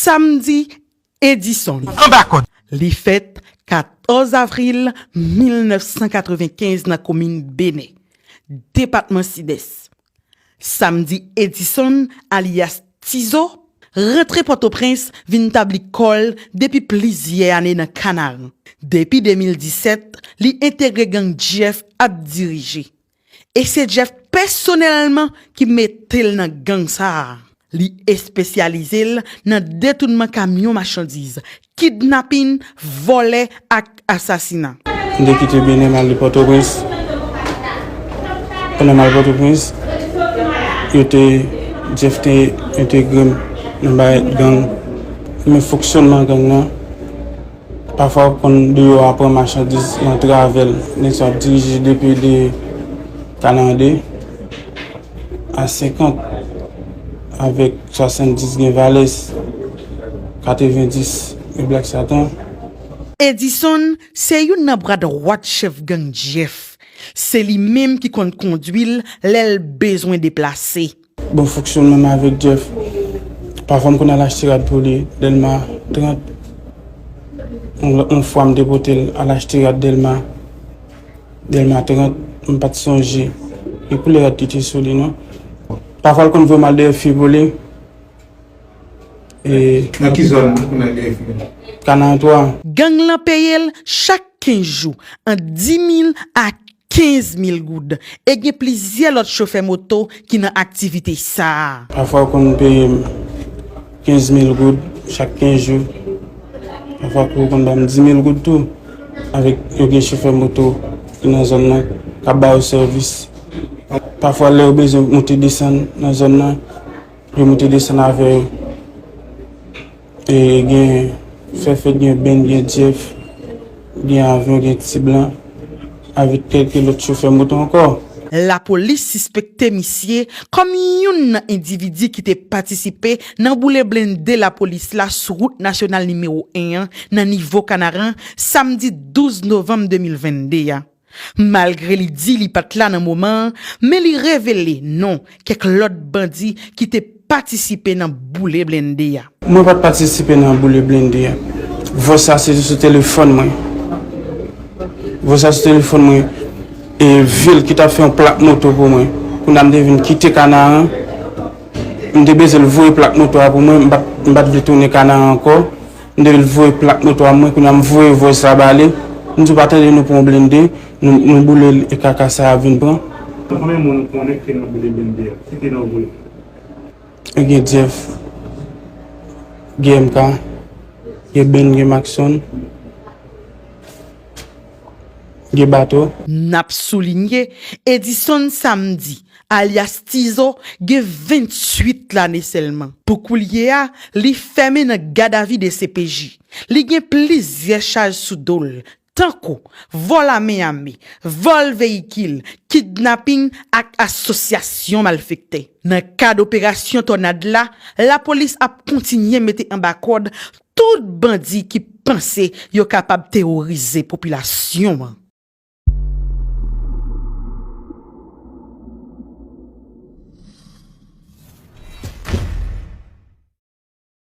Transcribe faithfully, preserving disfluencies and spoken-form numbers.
Samdi Edison. Anba kòd. Li fèt katòz avril mil nèf san katrevenkenz nan komin Benè, depatman Sidès. Samdi Edison, alyas Tizo, rantre Pòtoprens vin tabli kò l depi plizyè ane nan Kanaran. Depi de mil disèt, li entegre gang Jeff ap dirije. E se Jeff pèsonèlman ki mete l nan gang sa a. Li espesyalize l nan detounman kamyon machandiz, kidnapin, vòlè ak asasina. M te kite Benè, m ale Pòtoprens. Pandan m al Pòtoprens, yo te, Jeff te entegre m nan bagay gang. Men fonksyònman gang nan, pafwa, w konn deyò a pran machandiz, rantre avè l. Nèg sa ap dirije depi de Kanande a senkant, avèk swasanndis gen Valès, katrevendis gen Black Satan. Edison se youn nan bra dwat chèf gang Jeff. Se li menm ki konn kondwi l lè l bezwen deplase. Bon fonksyònman m avèk Jeff. Pafwa m konn al achte rad pou li, Dèlma trant. Yon, yon fwa m te pote l al achte rad Dèlma, Dèlma trant, m pa t sonje ki koulè rad ki te sou li non. Pafwa l konn voye m al dèyè fi pou li. E nan ki zòn ou konn al dèyè fi? Kanaran twa. Gang lan peye l chak kenz jou ant dis mil a kenz mil goud. E gen plizyè lòt chofè moto ki nan aktivite sa a. Pafwa yo konn peye m kenz mil goud chak kenz jou. Pafwa yo konn ban m dis mil goud tou. Avèk yo gen chofè moto ki nan zòn nan k ap ba yo sèvis. Pafwa lè yo bezwen moute desann nan zòn nan, yo moute desann avè yo. E gen Fèfèt, gen Benn, gen Jeff, gen Avyon, gen Ti Blan, avèk kèlke lòt chofè moto ankò. Lapolis sispekte misye kòm youn nan endividi ki te patisipe nan boule blende lapolis la sou wout nasyonal nimewo en an nan nivo Kanaran, samdi douz novanm de mil vennde a. Malgre li di li pa t la nan moman an, men li revele non kèk lòt bandi ki te patisipe nan boule blende a. Mwen pa t patisipe nan boule blende a. Vòs sa se sou telefòn mwen. Vòs sa sou telefòn mwen. E vil ki t ap fè yon plak moto pou mwen. Kounye a m te vin kite Kanaran. M te bezwen l voye plak moto a pou mwen. M pa t, m pa t vle tounen Kanaran ankò. M te vle l voye plak moto a mwen, kounye a m voye vòs sa ba li. M di w pa tande nou pran yon blende, nou, nou boule l e kaka sa a vin pran. Konbyen moun ou konnen ki te nan boule blende a? Ki te nan boule? Gen Jeff, gen M K, gen Ben, gen Maxon. Gen Bato. N ap soulinye, Edison Samdi, alyas Tizo, gen venntuit lane sèlman. Pou koulye a, li fèmen nan gadavi D C P J. Li gen plizyè chaj sou do l, tankou vòl a men ame, vòl veyikil, kidnaping ak asosyasyon malfektè. Nan kad operasyon Tònad la, lapolis ap kontinye mete anba kòd tout bandi ki panse yo kapab teworize popilasyon an.